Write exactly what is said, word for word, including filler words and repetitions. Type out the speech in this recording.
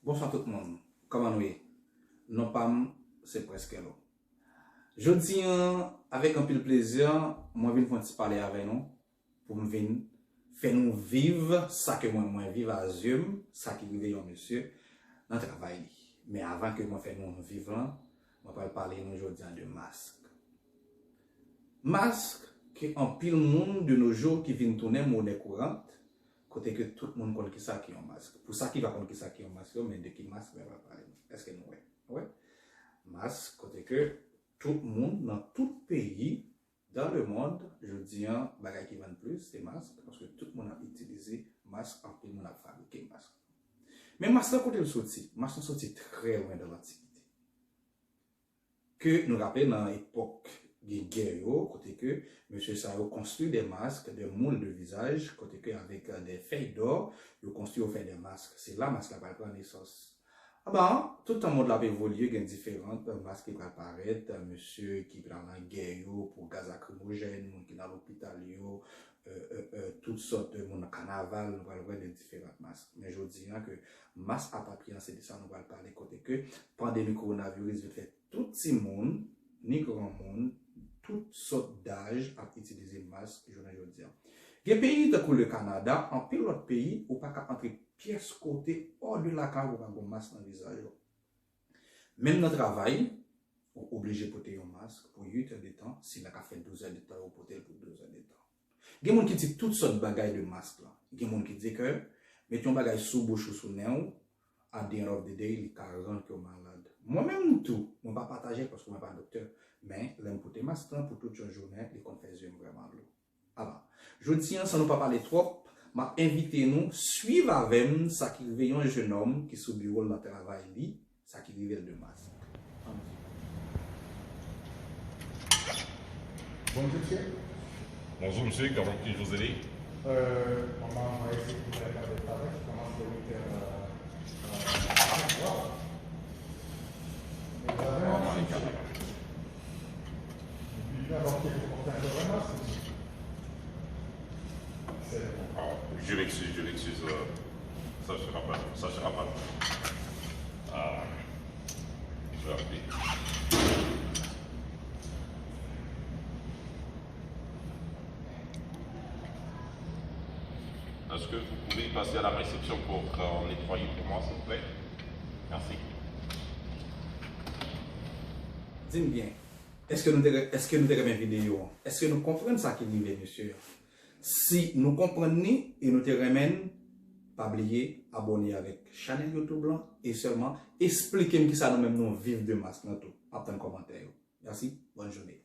Bonswa tout moun, kòman nou ye? Non pa m se Prèske Lo. Jodi an, avèk anpil plezi, mwen vin fè yon ti pale avè nou pou m vin fè nou viv sa ke mwen, mwen viv a zye m, sa ki rive yon mesye nan travay li. Men avan ke mwen fè nou viv lan, mwen pral pale nou jodi an de mask. Mask ke anpil moun de nos jours ki vin tounen monnaie courante, kote ke tout moun konn kisa ki yon mask. Pou sa ki pa konn kisa ki yon mask yo, men de ki mask mwen pral pale nou. Èske nou wè? Wè? Mask, kote ke tout moun nan tout peyi dans le monde, jodi an, bagay ki vann plis, se mask, paske tout moun ap itilize mask, anpil moun ap fabrike mask. Men mask lan kote l soti? Mask lan soti trè lwen dan lantikite. Ke nou raple nan epòk gen gè yo, kote ke mesye sa yo konstwi de mask, de moul de vizaj, kote ke avèk, euh, de fèy dò, yo konstwi, yo fè de mask. Se la mask la pral pran nesans. Anba, tout tan mond la ap evolye, gen diferan, euh, mask ki pral parèt, euh, mesye ki pral nan gè yo pou gaz lakrimojèn, moun ki nan lopital yo, euh, euh, euh, tout sòt, euh, moun nan kanaval, nou pral wè de diferan mask. Men jodi an ke mask apapye an, se de sa nou pral pale, kote ke pandemi kowonaviris vin fè tout timoun, ni granmoun, tout sòt daj ap itilize mask jounen jodi an. Gen peyi tankou le Kanada, anpil lòt peyi, ou pa ka antre pyès kote hors de lakay ou pa gon mask nan vizaj ou. Menm nan travay, ou oblije pote yon mask pou uit è de tan, si la ka fè douz è de tan, ou pote l pou douz è de tan. Gen moun ki di tout sòt bagay de mask lan. Gen moun ki di ke mete yon bagay sou bouch ou, sou nen w, at the end of the day, li ka rann ke w malad. Mwen menm tou, mwen pa pataje l paske mwen pa doktè, men lè m pote mask lan pou tout yon jounen, li konn fè zye m vrèman lou. Ala, jodi an, san nou pa pale twòp, m ap envite nou swiv avè m sa ki rive yon jennonm ki sou biwo l nan travay li, sa ki rive l de mask. Ann swiv. Bonjou, mesye. Bonjou, mesye. Kòman ki jan w ye? Euh, kòman w ye? Kòman se te? Ah, je m'excuse, je m'excuse. Euh, ça sera pas, ça sera pas. Ah, je vais appeler. Est-ce que vous pouvez passer à la réception pour, euh, nettoyer pour moi, s'il vous plaît? Merci. Di m byen, èske nou te, èske nou te renmen videyo an? Èske nou konprann sa ki rive mesye an? Si nou konprann ni e nou te renmen n, pa bliye abòne avèk chanèl YouTube lan e sèlman esplike m kisa nou menm nou viv de mask lan tou. M ap tann kòmantè yo. Mèsi, bòn jounen.